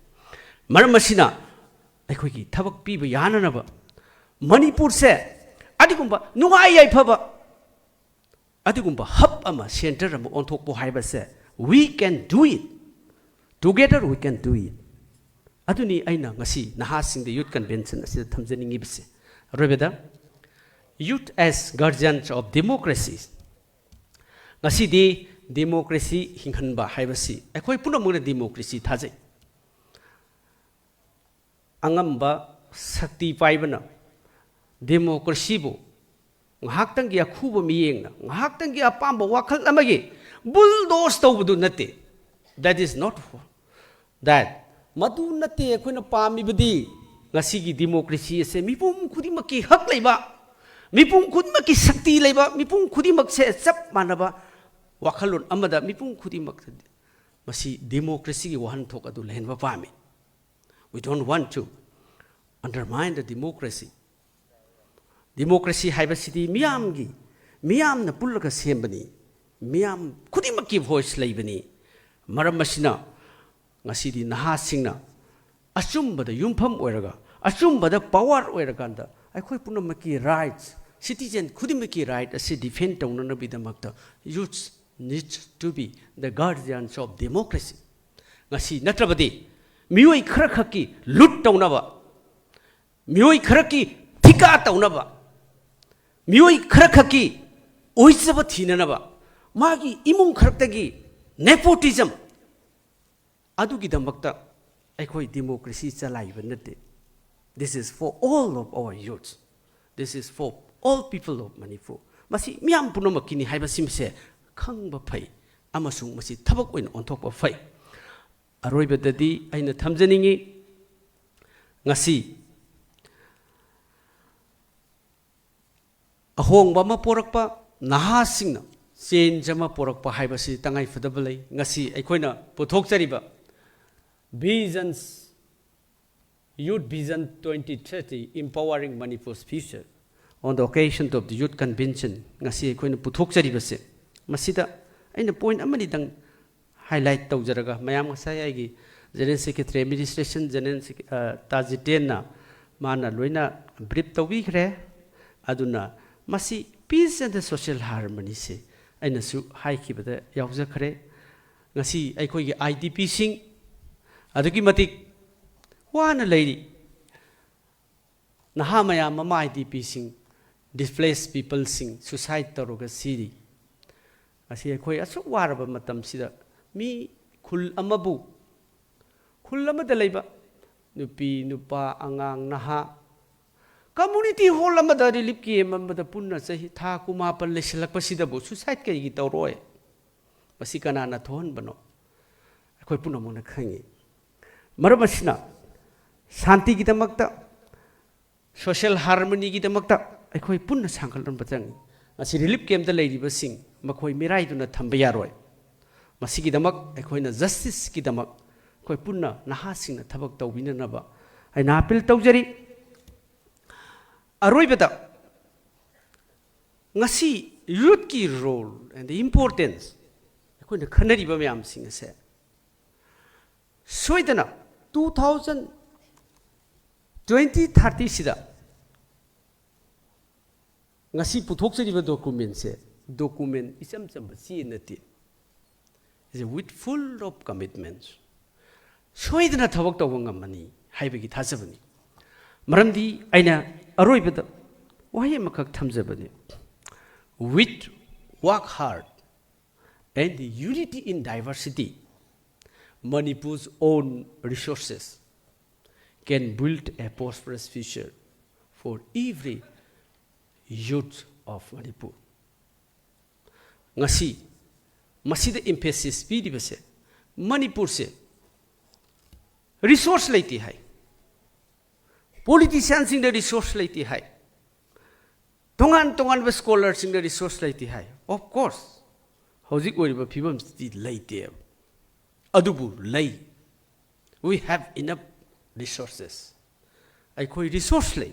ꯃꯔꯝ ꯑꯁꯤꯅ ꯑꯩꯈꯣꯏꯒꯤ ꯊꯕꯛ ꯄꯤꯕ ꯌꯥꯅꯅꯕ ꯃꯅꯤꯄꯨꯔꯁꯦ ꯑꯗꯨꯒꯨꯝꯕ ꯅꯨꯡꯉꯥꯏ ꯌꯥꯏꯐꯕ, ꯑꯗꯨꯒꯨꯝꯕ hub ꯑꯃ, centre ꯑꯃ ꯑꯣꯟꯊꯣꯛꯄ ꯍꯥꯏꯕꯁꯦ, we can do it, together we can do it꯫ ꯑꯗꯨꯅꯤ ꯑꯩꯅ ꯉꯁꯤ ꯅꯍꯥꯁꯤꯡꯗ youth convention ꯑꯁꯤꯗ ꯊꯝꯖꯅꯤꯡꯉꯤꯕꯁꯦ꯫ ꯑꯔꯣꯏꯕꯗ, youth as guardians of democracy꯫ ꯉꯁꯤꯗꯤ democracy ꯍꯤꯡꯍꯟꯕ ꯍꯥꯏꯕꯁꯤ ꯑꯩꯈꯣꯏ ꯄꯨꯝꯅꯃꯛꯅ democracy ꯊꯥꯖꯩ꯫ ꯑꯉꯝꯕ ꯁꯛꯇꯤ ꯄꯥꯏꯕꯅ democracyꯕꯨ ꯉꯥꯏꯍꯥꯛꯇꯪꯒꯤ ꯑꯈꯨꯕ ꯃꯤꯠꯌꯦꯡꯅ, ꯉꯥꯏꯍꯥꯛꯇꯪꯒꯤ ꯑꯄꯥꯝꯕ ꯋꯥꯈꯜ ꯑꯃꯒꯤ bulldoze ꯇꯧꯕꯗꯨ ꯅꯠꯇꯦ꯫ That is not that꯫ ꯃꯗꯨ ꯅꯠꯇꯦ ꯑꯩꯈꯣꯏꯅ ꯄꯥꯝꯃꯤꯕꯗꯤ꯫ ꯉꯁꯤꯒꯤ democracy ꯑꯁꯦ ꯃꯤꯄꯨꯝ ꯈꯨꯗꯤꯡꯃꯛꯀꯤ ꯍꯛ ꯂꯩꯕ, ꯃꯤꯄꯨꯝ ꯈꯨꯗꯤꯡꯃꯛꯀꯤ ꯁꯛꯇꯤ ꯂꯩꯕ, ꯃꯤꯄꯨꯝ ꯈꯨꯗꯤꯡꯃꯛꯁꯦ ꯆꯞ ꯃꯥꯟꯅꯕ ꯋꯥꯈꯜꯂꯣꯟ ꯑꯃꯗ ꯃꯤꯄꯨꯝ ꯈꯨꯗꯤꯡꯃꯛꯇ ꯃꯁꯤ democracyꯒꯤ ꯋꯥꯍꯟꯊꯣꯛ ꯑꯗꯨ ꯂꯩꯍꯟꯕ ꯄꯥꯝꯃꯤ꯫ We don't want to undermine the democracy꯫ Democracy ꯍꯥꯏꯕꯁꯤꯗꯤ ꯃꯤꯌꯥꯝꯒꯤ, ꯃꯤꯌꯥꯝꯅ ꯄꯨꯜꯂꯒ ꯁꯦꯝꯕꯅꯤ꯫ ꯃꯤꯌꯥꯝ ꯈꯨꯗꯤꯡꯃꯛꯀꯤ voice ꯂꯩꯕꯅꯤ꯫ ꯃꯔꯝ ꯑꯁꯤꯅ ꯉꯁꯤꯗꯤ ꯅꯍꯥꯁꯤꯡꯅ ꯑꯆꯨꯝꯕꯗ ꯌꯨꯝꯐꯝ ꯑꯣꯏꯔꯒ, ꯑꯆꯨꯝꯕꯗ power ꯑꯣꯏꯔꯀꯥꯟꯗ ꯑꯩꯈꯣꯏ ꯄꯨꯝꯅꯃꯛꯀꯤ rights, citizen ꯈꯨꯗꯤꯡꯃꯛꯀꯤ right ꯑꯁꯤ defend ꯇꯧꯅꯅꯕꯒꯤꯗꯃꯛꯇ youth needs to be the guardians of democracy꯫ ꯉꯁꯤ ꯅꯠꯇ꯭ꯔꯕꯗꯤ ꯃꯤꯑꯣꯏ ꯈꯔꯈꯛꯀꯤ ꯂꯨꯠ ꯇꯧꯅꯕ, ꯃꯤꯑꯣꯏ ꯈꯔꯀꯤ ꯊꯤꯀꯥ ꯇꯧꯅꯕ, ꯃꯤꯑꯣꯏ ꯈꯔꯈꯛꯀꯤ ꯑꯣꯏꯖꯕ ꯊꯤꯅꯅꯕ, ꯃꯥꯒꯤ ꯏꯃꯨꯡ ꯈꯔꯛꯇꯒꯤ nepotism, ꯑꯗꯨꯒꯤꯗꯃꯛꯇ ꯑꯩꯈꯣꯏ democracy ꯆꯂꯥꯏꯕ ꯅꯠꯇꯦ꯫ This is for all of our youths. This is for all people of Manipur. ꯃꯁꯤ ꯃꯤꯌꯥꯝ ꯄꯨꯝꯅꯃꯛꯀꯤꯅꯤ ꯍꯥꯏꯕꯁꯤꯃꯁꯦ ꯈꯪꯕ ꯐꯩ꯫ ꯑꯃꯁꯨꯡ ꯃꯁꯤ ꯊꯕꯛ ꯑꯣꯏꯅ ꯑꯣꯟꯊꯣꯛꯄ ꯐꯩ꯫ ꯑꯔꯣꯏꯕꯗꯗꯤ ꯑꯩꯅ ꯊꯝꯖꯅꯤꯡꯏ, ꯉꯁꯤ ꯑꯍꯣꯡꯕ ꯑꯃ ꯄꯣꯔꯛꯄ, ꯅꯍꯥꯁꯤꯡꯅ change ꯑꯃ ꯄꯣꯔꯛꯄ ꯍꯥꯏꯕꯁꯤ ꯇꯉꯥꯏꯐꯗꯕ ꯂꯩ꯫ ꯉꯁꯤ ꯑꯩꯈꯣꯏꯅ ꯄꯨꯊꯣꯛꯆꯔꯤꯕ Visions, Youth Vision twenty thirty, Empowering Manipur's Future, on the occasion of the Youth Convention, ꯉꯁꯤ ꯑꯩꯈꯣꯏꯅ ꯄꯨꯊꯣꯛꯆꯔꯤꯕꯁꯦ, ꯃꯁꯤꯗ ꯑꯩꯅ point ꯑꯃꯅꯤꯗꯪ highlight ꯇꯧꯖꯔꯒ, ꯃꯌꯥꯝ ꯉꯁꯥꯏ ꯑꯩꯒꯤ General Secretary Administration, General Sec-, ꯑ, ꯇꯥꯖꯤꯇꯦꯟꯅ ꯃꯥꯅ ꯂꯣꯏꯅ brief ꯇꯧꯕꯤꯈ꯭ꯔꯦ꯫ ꯑꯗꯨꯅ ꯃꯁꯤ peace and social harmony ꯁꯦ ꯑꯩꯅꯁꯨ ꯍꯥꯏꯈꯤꯕꯗ ꯌꯥꯎꯖꯈ꯭ꯔꯦ꯫ ꯉꯁꯤ ꯑꯩꯈꯣꯏꯒꯤ IDP ꯁꯤꯡ ꯑꯗꯨꯛꯀꯤ ꯃꯇꯤꯛ ꯋꯥꯅ ꯂꯩꯔꯤ꯫ ꯅꯍꯥ ꯃꯌꯥꯝ ꯑꯃ, IDP ꯁꯤꯡ, displaced people ꯁꯤꯡ suicide ꯇꯧꯔꯒ ꯁꯤꯔꯤ꯫ ꯉꯁꯤ ꯑꯩꯈꯣꯏ ꯑꯁꯨꯛ ꯋꯥꯔꯕ ꯃꯇꯝꯁꯤꯗ ꯃꯤ ꯈꯨꯜ ꯑꯃꯕꯨ, ꯈꯨꯜ ꯑꯃꯗ ꯂꯩꯕ ꯅꯨꯄꯤ, ꯅꯨꯄꯥ, ꯑꯉꯥꯡ, ꯅꯍꯥ, community hall ꯑꯃꯗ relief camp ꯑꯃꯗ ꯄꯨꯟꯅ ꯆꯍꯤ, ꯊꯥ ꯀꯨꯟꯃꯥꯄꯟ ꯂꯩꯁꯤꯜꯂꯛꯄꯁꯤꯗꯕꯨ suicide ꯀꯩꯒꯤ ꯇꯧꯔꯣꯏ? ꯃꯁꯤ ꯀꯅꯥꯅ ꯊꯣꯛꯍꯟꯕꯅꯣ? ꯑꯩꯈꯣꯏ ꯄꯨꯝꯅꯃꯛꯅ ꯈꯪꯉꯤ꯫ ꯃꯔꯝ ꯑꯁꯤꯅ ꯁꯥꯟꯇꯤꯒꯤꯗꯃꯛꯇ, social harmony ꯒꯤꯗꯃꯛꯇ ꯑꯩꯈꯣꯏ ꯄꯨꯟꯅ ꯁꯥꯡꯒꯠꯂꯝꯕ ꯆꯪꯉꯤ꯫ ꯉꯁꯤ relief camp ꯇ ꯂꯩꯔꯤꯕꯁꯤꯡ ꯃꯈꯣꯏ ꯃꯤꯔꯥꯏꯗꯨꯅ ꯊꯝꯕ ꯌꯥꯔꯣꯏ꯫ ꯃꯁꯤꯒꯤꯗꯃꯛ ꯑꯩꯈꯣꯏꯅ justice ꯀꯤꯗꯃꯛ ꯑꯩꯈꯣꯏ ꯄꯨꯟꯅ ꯅꯍꯥꯁꯤꯡꯅ ꯊꯕꯛ ꯇꯧꯕꯤꯅꯅꯕ ꯑꯩꯅ appeal ꯇꯧꯖꯔꯤ꯫ ꯑꯔꯣꯏꯕꯗ, ꯉꯁꯤ youth ꯀꯤ role and importance ꯑꯩꯈꯣꯏꯅ ꯈꯟꯅꯔꯤꯕ ꯃꯌꯥꯝꯁꯤꯡ ꯑꯁꯦ ꯁꯣꯏꯗꯅ two thousand twenty thirty ꯁꯤꯗ ꯉꯁꯤ ꯄꯨꯊꯣꯛꯆꯔꯤꯕ document ꯁꯦ document ꯏꯆꯝ ꯆꯝꯕ ꯆꯦ ꯅꯠꯇꯦ꯫ Is with full of commitments. ꯁꯣꯏꯗꯅ ꯊꯕꯛ ꯇꯧꯕ ꯉꯝꯃꯅꯤ ꯍꯥꯏꯕꯒꯤ ꯊꯥꯖꯕꯅꯤ꯫ ꯃꯔꯝꯗꯤ ꯑꯩꯅ ꯑꯔꯣꯏꯕꯗ ꯋꯥꯍꯩ ꯑꯃꯈꯛ ꯊꯝꯖꯕꯅꯤ: With work hard and unity in diversity, Manipur's own resources can build a prosperous future for every youth of Manipur. ꯉꯁꯤ ꯃꯁꯤꯗ emphasis ꯄꯤꯔꯤꯕꯁꯦ, ꯃꯅꯤꯄꯨꯔꯁꯦ resource ꯂꯩꯇꯦ ꯍꯥꯏ, politicianꯁꯤꯡꯗ resource ꯂꯩꯇꯦ ꯍꯥꯏ, ꯇꯣꯉꯥꯟ ꯇꯣꯉꯥꯟꯕ scholarꯁꯤꯡꯗ resource ꯂꯩꯇꯦ ꯍꯥꯏ꯫ Of course, ꯍꯧꯖꯤꯛ ꯑꯣꯏꯔꯤꯕ ꯐꯤꯕꯝꯁꯤꯗꯤ ꯂꯩꯇꯦꯕ꯫ ꯑꯗꯨꯕꯨ ꯂꯩ, we have enough resources꯫ ꯑꯩꯈꯣꯏ resource ꯂꯩ꯫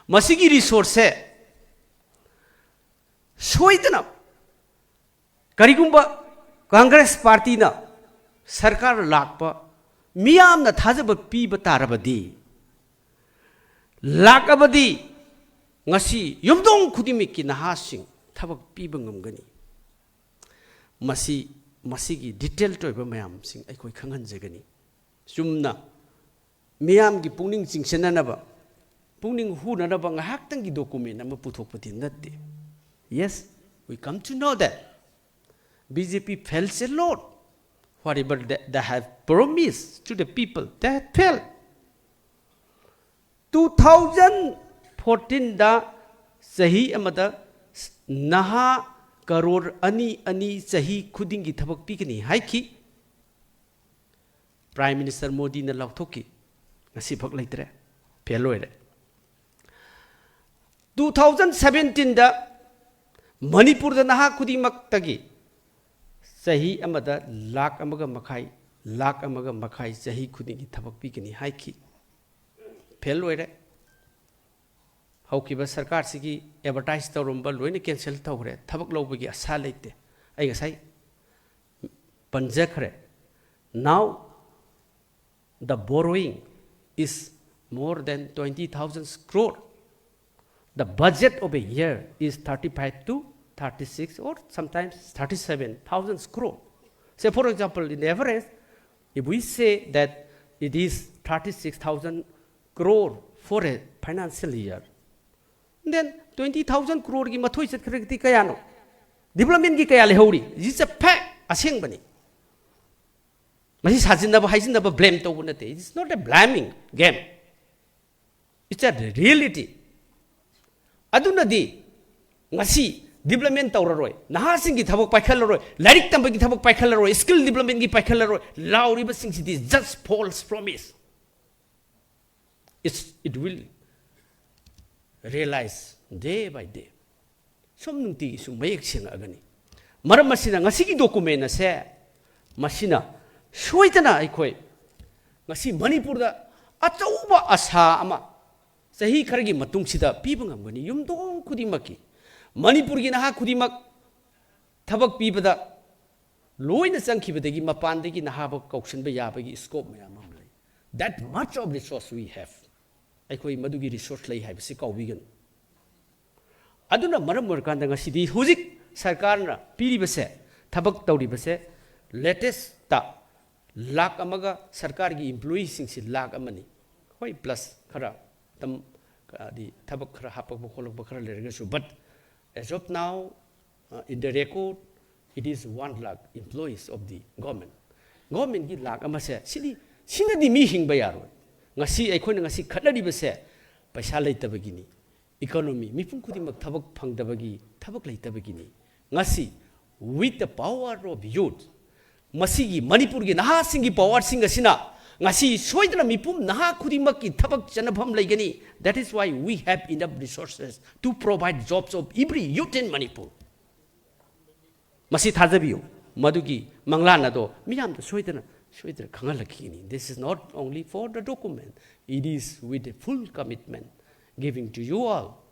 ꯃꯁꯤꯒꯤ resourceꯁꯦ ꯁꯣꯏꯗꯅ ꯀꯔꯤꯒꯨꯝꯕ Congress partyꯅ ꯁꯔꯀꯥꯔ ꯂꯥꯛꯄ, ꯃꯤꯌꯥꯝꯅ ꯊꯥꯖꯕ ꯄꯤꯕ ꯇꯥꯔꯕꯗꯤ, ꯂꯥꯛꯂꯕꯗꯤ ꯉꯁꯤ ꯌꯨꯝꯊꯣꯡ ꯈꯨꯗꯤꯡꯃꯛꯀꯤ ꯅꯍꯥꯁꯤꯡ ꯊꯕꯛ ꯄꯤꯕ ꯉꯝꯒꯅꯤ꯫ ꯃꯁꯤ, ꯃꯁꯤꯒꯤ detailed ꯑꯣꯏꯕ ꯃꯌꯥꯝꯁꯤꯡ ꯑꯩꯈꯣꯏ ꯈꯪꯍꯟꯖꯒꯅꯤ꯫ ꯆꯨꯝꯅ ꯃꯤꯌꯥꯝꯒꯤ ꯄꯨꯛꯅꯤꯡ ꯆꯤꯡꯁꯤꯟꯅꯅꯕ, ꯄꯨꯛꯅꯤꯡ ꯍꯨꯅꯅꯕ ꯉꯥꯏꯍꯥꯛꯇꯪꯒꯤ document ꯑꯃ ꯄꯨꯊꯣꯛꯄꯗꯤ ꯅꯠꯇꯦ꯫ Yes, we come to know that B J P fails a lot. Whatever they, they have promised to the people, they have failed. Two thousand fourteenꯗ ꯆꯍꯤ ꯑꯃꯗ ꯅꯍꯥ ꯀꯔꯣꯔ ꯑꯅꯤ, ꯑꯅꯤ ꯆꯍꯤ ꯈꯨꯗꯤꯡꯒꯤ ꯊꯕꯛ ꯄꯤꯒꯅꯤ ꯍꯥꯏꯈꯤ꯫ Prime Minister ꯃꯣꯗꯤꯅ ꯂꯥꯎꯊꯣꯛꯈꯤ꯫ ꯉꯁꯤꯐꯥꯎ ꯂꯩꯇ꯭ꯔꯦ꯫ Fail ꯑꯣꯏꯔꯦ꯫ Two thousand seventeenꯗ ꯃꯅꯤꯄꯨꯔꯗ ꯅꯍꯥ ꯈꯨꯗꯤꯡꯃꯛꯇꯒꯤ ꯆꯍꯤ ꯑꯃꯗ ꯂꯥꯈ ꯑꯃꯒ ꯃꯈꯥꯏ, ꯂꯥꯈ ꯑꯃꯒ ꯃꯈꯥꯏ ꯆꯍꯤ ꯈꯨꯗꯤꯡꯒꯤ ꯊꯕꯛ ꯄꯤꯒꯅꯤ ꯍꯥꯏꯈꯤ꯫ Fail ꯑꯣꯏꯔꯦ꯫ ꯍꯧꯈꯤꯕ ꯁꯔꯀꯥꯔꯁꯤꯒꯤ advertise ꯇꯧꯔꯝꯕ ꯂꯣꯏꯅ cancel ꯇꯧꯈ꯭ꯔꯦ꯫ ꯊꯕꯛ ꯂꯧꯕꯒꯤ ꯑꯁꯥ ꯂꯩꯇꯦ꯫ ꯑꯩ ꯉꯁꯥꯏ ꯄꯟꯖꯈ꯭ꯔꯦ꯫ Now the borrowing is more than twenty thousand crore. The budget of a year is thirty-five to thirty-six or sometimes thirty-seven thousand crore. Say, for example, in average, if we say that it is thirty-six thousand crore for a financial year, then twenty thousand croreꯒꯤ ꯃꯊꯣꯏ ꯆꯠꯈ꯭ꯔꯒꯗꯤ ꯀꯌꯥꯅꯣ? Developmentꯀꯤ ꯀꯌꯥ ꯂꯩꯍꯧꯔꯤ? It's a fact, ꯑꯁꯦꯡꯕꯅꯤ꯫ ꯃꯁꯤ ꯁꯥꯖꯤꯟꯅꯕ, ꯍꯥꯏꯖꯤꯟꯅꯕ, blame ꯇꯧꯕ ꯅꯠꯇꯦ꯫ It's not a blaming game. It's a reality. ꯑꯗꯨꯅꯗꯤ ꯉꯁꯤ development ꯇꯧꯔꯔꯣꯏ, ꯅꯍꯥꯁꯤꯡꯒꯤ ꯊꯕꯛ ꯄꯥꯏꯈꯠꯂꯔꯣꯏ, ꯂꯥꯏꯔꯤꯛ ꯇꯝꯕꯒꯤ ꯊꯕꯛ ꯄꯥꯏꯈꯠꯂꯔꯣꯏ, skill developmentꯀꯤ ꯄꯥꯏꯈꯠꯂꯔꯣꯏ ꯂꯥꯎꯔꯤꯕꯁꯤꯡꯁꯤꯗꯤ just false promise. It's, it will realize day by day. ꯁꯨꯝ ꯅꯨꯡꯇꯤꯒꯤ ꯁꯨꯝ ꯃꯌꯦꯛ ꯁꯦꯡꯉꯛꯑꯒꯅꯤ. ꯃꯔꯝ ꯑꯁꯤꯅ ꯉꯁꯤꯒꯤ document ꯑꯁꯦ ꯃꯁꯤꯅ ꯁꯣꯏꯗꯅ ꯑꯩꯈꯣꯏ ꯉꯁꯤ ꯃꯅꯤꯄꯨꯔꯗ ꯑꯆꯧꯕ ꯑꯁꯥ ꯑꯃ ꯆꯍꯤ ꯈꯔꯒꯤ ꯃꯇꯨꯡꯁꯤꯗ ꯄꯤꯕ ꯉꯝꯒꯅꯤ꯫ ꯌꯨꯝꯊꯣꯡ ꯈꯨꯗꯤꯡꯃꯛꯀꯤ ꯃꯅꯤꯄꯨꯔꯒꯤ ꯅꯍꯥ ꯈꯨꯗꯤꯡꯃꯛ ꯊꯕꯛ ꯄꯤꯕꯗ ꯂꯣꯏꯅ ꯆꯪꯈꯤꯕꯗꯒꯤ ꯃꯄꯥꯟꯗꯒꯤ ꯅꯍꯥꯕ ꯀꯧꯁꯤꯟꯕ ꯌꯥꯕꯒꯤ scope ꯃꯌꯥꯝ ꯑꯃ ꯂꯩ꯫ That much of resource we have. ꯑꯩꯈꯣꯏ ꯃꯗꯨꯒꯤ resource ꯂꯩ ꯍꯥꯏꯕꯁꯤ ꯀꯥꯎꯕꯤꯒꯅꯨ꯫ ꯑꯗꯨꯅ ꯃꯔꯝ ꯑꯣꯏꯔꯀꯥꯟꯗ ꯉꯁꯤꯗꯤ ꯍꯧꯖꯤꯛ ꯁꯔꯀꯥꯔꯅ ꯄꯤꯔꯤꯕꯁꯦ, ꯊꯕꯛ ꯇꯧꯔꯤꯕꯁꯦ, latestꯇ ꯂꯥꯛ ꯑꯃꯒ ꯁꯔꯀꯥꯔꯒꯤ employeeꯁꯤꯡꯁꯤ ꯂꯥꯛ ꯑꯃꯅꯤ꯫ ꯍꯣꯏ, plus ꯈꯔ ꯇꯝ-, ꯍꯥꯏꯗꯤ ꯊꯕꯛ ꯈꯔ ꯍꯥꯞꯄꯛꯄ ꯈꯣꯠꯂꯛꯄ ꯈꯔ ꯂꯩꯔꯒꯁꯨ, but as of now, uh, in the record, it is one lakh employees of the government. Governmentꯀꯤ ꯂꯥꯛ ꯑꯃꯁꯦ, ꯁꯤꯗꯤ, ꯁꯤꯅꯗꯤ ꯃꯤ ꯍꯤꯡꯕ ꯌꯥꯔꯣꯏ꯫ ꯉꯁꯤ ꯑꯩꯈꯣꯏꯅ ꯉꯁꯤ ꯈꯠꯅꯔꯤꯕꯁꯦ ꯄꯩꯁꯥ ꯂꯩꯇꯕꯒꯤꯅꯤ꯫ Economy, ꯃꯤꯄꯨꯝ ꯈꯨꯗꯤꯡꯃꯛ ꯊꯕꯛ ꯐꯪꯗꯕꯒꯤ, ꯊꯕꯛ ꯂꯩꯇꯕꯒꯤꯅꯤ꯫ ꯉꯁꯤ, with the power of youth, ꯃꯁꯤꯒꯤ ꯃꯅꯤꯄꯨꯔꯒꯤ ꯅꯍꯥꯁꯤꯡꯒꯤ powerꯁꯤꯡ ꯑꯁꯤꯅ ꯉꯁꯤ ꯁꯣꯏꯗꯅ ꯃꯤꯄꯨꯝ ꯅꯍꯥ ꯈꯨꯗꯤꯡꯃꯛꯀꯤ ꯊꯕꯛ ꯆꯠꯅꯐꯝ ꯂꯩꯒꯅꯤ꯫ That is why we have enough resources to provide jobs of every youth in Manipur. ꯃꯁꯤ ꯊꯥꯖꯕꯤꯌꯨ, ꯃꯗꯨꯒꯤ ꯃꯪꯂꯥꯟ ꯑꯗꯣ ꯃꯤꯌꯥꯝꯗ ꯁꯣꯏꯗꯅ, ꯁꯣꯏꯗꯅ ꯈꯪꯍꯜꯂꯛꯈꯤꯒꯅꯤ꯫ This is not only for the document, it is with a full commitment giving to you all.